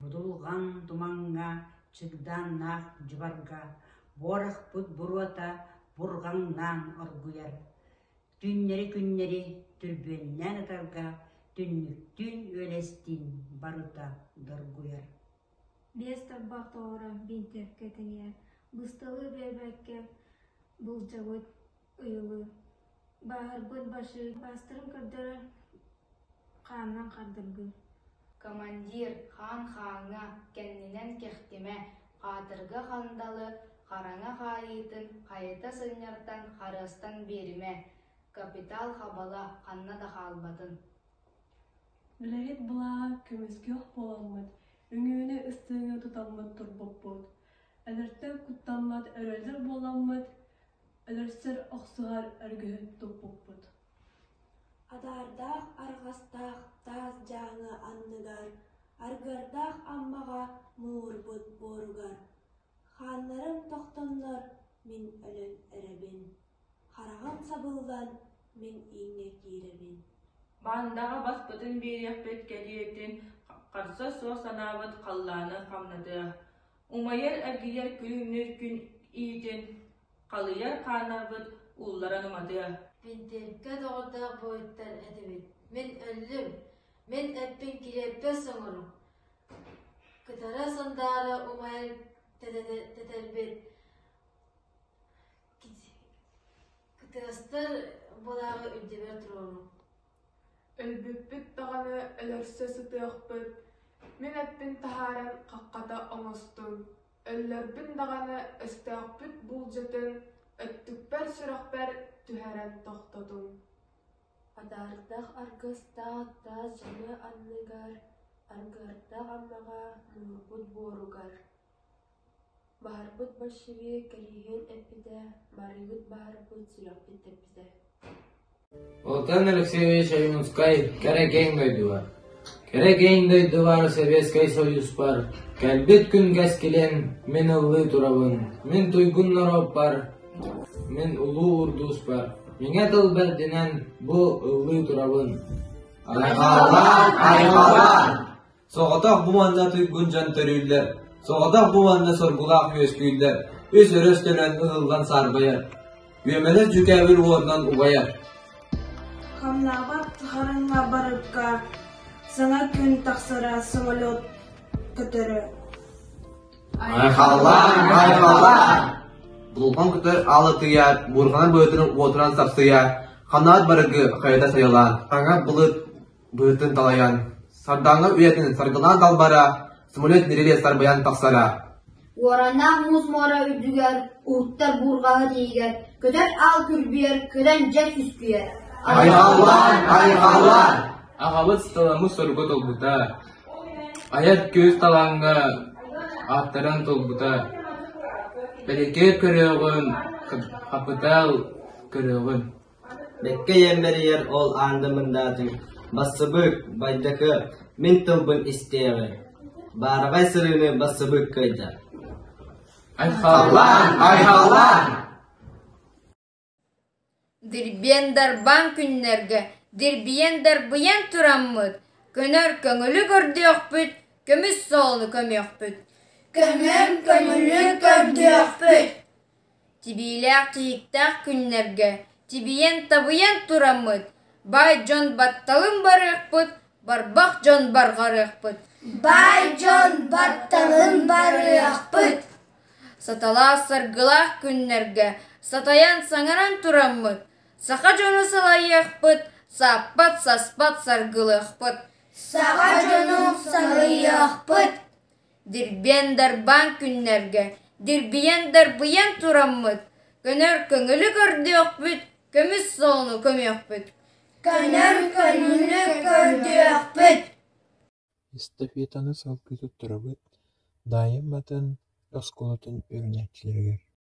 Будулҕан тумаҥҥа, чыгдааннаах дьыбарга буорахпыт буруота бурҕаҥнаан оргуйар. Түүннэри-күннэри түрбүөннээн ытарга түннүктүүн-үөлэстиин барыта доргуйар. Биэс тарбах тоҕоро бинтиэпкэ тэҥийэр, бысталы биэрбэккэ былдьабыт ыйылыы, бааһырбыт башыы баастарын көрдөрөр хаанынан хардыргыы Командир хаан хааҥҥа, кэннинэн кэхтимэ, хаатырга хандалы, хараҥа хаайыытын хайыта сынньартан харыастан биэримэ, капитал хабала ханна да хаалбатын. Үлэһит былааҕа көмүскүөх буоламмыт, үҥүүнү ыстыыҥы тутаммыт турбуппут, өлөртөн куттаммат өрөлөр буоламмыт, өлөрсөр охсуһар өргөһүн туппуппут. Адаардаах арҕастаах таас дьааҥы анныгар, аргыардаах Аммаҕа муҥурбут буоругар, хааннарым тохтоннор мин өлөн эрэбин, хараҕым сабыллан мин ииҥҥэ киирэбин. Бандаҕа баспытын биэриэхпит кэриэтин харса суох санаабыт халлааны хамнатыа, умайар-эргийэр күлүмнүүр күн иитин халыйар хааннарбыт уулларан уматыа. Бинтиэпкэ доҕордоох буойуттар этибит. Мин өллүм, мин эппин кириэппэс оҥоруҥ. Кытара сандаара умайар тэтэрбит Кытыастар былааҕы үрдүбэр туруоруҥ. Өлбүппүт даҕаны өлөрсө сытыахпыт, мин эппин таһааран хаххата оҥостуҥ, өллөрбүн даҕаны өстөөхпүт буулдьатын өттүкпэр сүрэхпэр түһэрэн тохтотуҥ. Адаардаах аргыстаах таас дьаҥы анныгар, аргыардаах Аммаҕа муҥурбут буоругар Баһарбыт большевик кэриэһин эппитэ, барыыбыт баһарбыт сүрэхпит тэппитэ. Алтан Алексеевич Ойуунскай кэрэ киэҥ дойдуга. Кэрэ киэҥ дойдубар Советскай Союзпар кэлбит күн кэскилин мин ыллыы турабын, мин туйгун норуоппар, мин улуу урдууспар, миҥэ тыл бэрдинэн бу ыллыы турабын. Айхаллаан, айхаллаан! Соҕотох бу манна туйгун дьон төрүүллэр, соҕотох бу манна соргулаах үөскүүллэр, үс өрөс төлөн ыһыллан саарбайар, үөмэлэс дьүкээбил уотунан убайар. Хамнаабат хараҥа барыкка саҥа күн тахсара самолет көтөрө. Айхаллаан, айхаллаан! Булган көтөр аалытыйар, буурҕанар быатын уотунан сапсыйар, ханаат барыгы хайыта сайылаан, хаҥа былыт быһытын талайан, сардааҥҥа үйэтин саргылаан талбара, самолет нирилиэ сарбыйан тахсара. Уораннаах муус муора үрдүгэр, уһуктар буурҕаһыт иһигэр, көтөр аал күрбүйэр, көтөн дьэ күскүйэр. Айхаллаан, айхаллаан! Аҕабыт сталаммыт соруга толбута, айар күүс талааҥҥа ааттарын толбута, бэликээр көрүөҕүн, хапытаал көрүөҕүн. Бэккэ иэмбэрийэр ол аанда мындаатыҥ, бассыбыык, байдакы, мин тылбын истиэҕиҥ, баараҕай сырыыны бассыбыык кыайда Айхаллаан, айхаллаан! Дирбиэн дарбаан күннэргэ дирбийэн дарбыйан тураммыт, көнөр көҥүлү көрдүөхпүт, көмүс суолу көмүөхпүт. Көмөр көҥүлү көрдүөхпүт. Тибиилээх тиһиктээх күннэргэ тибийэн-табыйан тураммыт, баай дьон батталын барыахпыт, барбах дьон барҕарыахпыт. Баай дьон батталын барыахпыт. Саталаах саргылаах күннэргэ сатайан саҥаран тураммыт, саха дьону салайыахпыт, сааппат-саспат саргылыахпыт. Саха дьону салайыахпыт. Дирбиэн-дарбаан күннэргэ дирбийэн-дарбыйан тураммыт, көнөр көҥүлү көрдүөхпүт, көмүс суолу көмүөхпүт. Көнөр көҥүлү көрдүөхпүт. Эстафетаны салгыы туттарабыт Даайа Амматын оскуолатын үөрэнээччилэригэр.